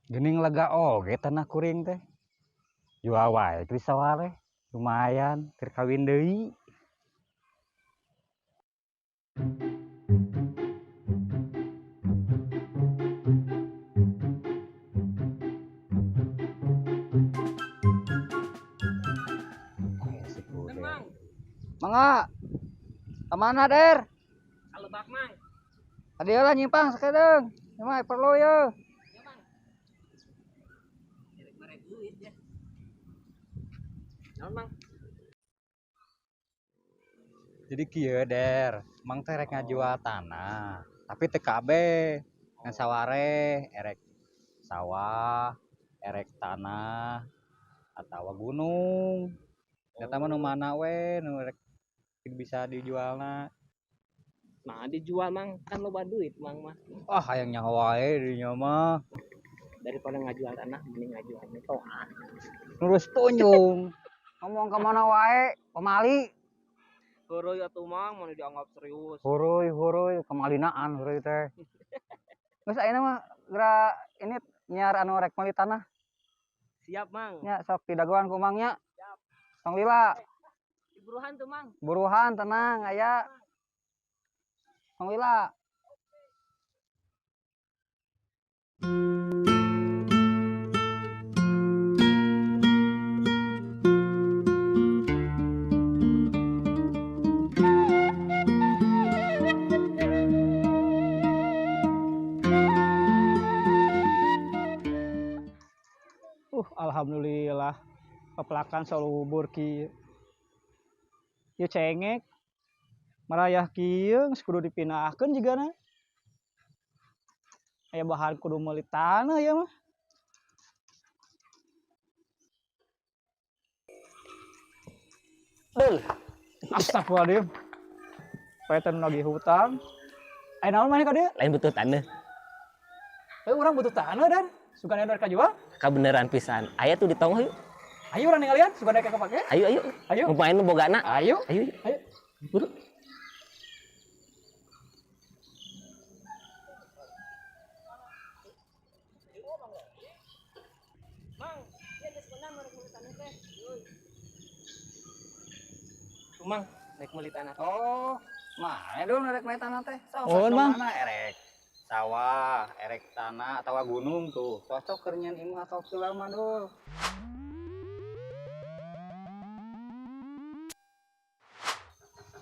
Geuning lega oge tanah kuring teh. Jual wae geus sawaleh, lumayan keur kawin deui. Si Kuder. Mang, Mangga. Ka mana, Der? Ka lebak, Mang. Tadi lah nyimpang sakedeung. Ieu mah perlu ye. Ya, Mang. Erek mere duit ya. Naon, Mang? Jadi kieu, Der, Mang teh rek ngajual tanah, tapi teu kabeh ngan sawareh, erek sawah, erek tanah atawa gunung. Eta mah nu mana we nu rek bisa dijualna. Nah, dijual, Mang, kan loba duit, Mang mah. Ah, hayang nyaho wae dinya mah. Daripada ngajual tanah mending ngajual mitoha. Lurus tunjung. Ngomong ka mana wae, pamali. Heureuy atuh, Mang, mun dianggap serius. Huruy huruy kemalinaan huruy teh. Geus ayeuna mah geura ini nyiar anu rek meuli tanah. Siap, Mang. Nya sok didagoan ku Mang nya. Siap. Tong lila. Buruhan tuh, Mang. Buruhan tenang aya. Tong lila. Alhamdulillah pepelakan salubur kieu. Ieu cengek marayah kieu geus kudu dipindahkeun jigana. Aya bahan kudu meuli tanah ieu mah. Dul. Astagfirullahaladzim. Paetan lagi hutang. Aya naon maneh ka dieu? Lain butuh tanah. Urang butuh tanah dan sugan aya kajual. Kabeneran pisan. Aya tuh di tonggoh yuk. Ayo urang ninggalian, sugan aya kapake. Ayo, ayo. Ayo. Ngumpain nu bogana. Ayo. Ayo. Ayo. Buru. Mang, ieu geus beunang rek meuli tanah teh. Tuh, Mang, rek meuli tanah. Oh, mana dulu rek meuli tanah teh? Sok, Oh, sok Mang. mana erek sawah, erek tanah atawa gunung tuh. Cocok keur nyeun imah atau villa mah dul.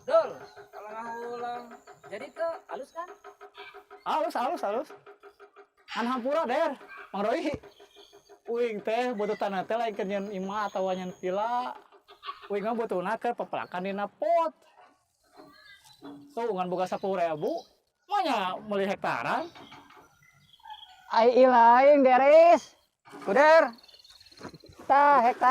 Dul, kalau ngahulang. Jadi ke halus kan? Halus, halus, halus. An hampura Der, Mang Roi. Uing teh butuh tanah teh lain keur nyeun imah atawa nyeun villa. Uing mah butuhna keur pepelakan dina pot. Tuh ngan boga 10.000, mah nya meuli hektaran. Ai lain Deris. Kuder. Tah hektar.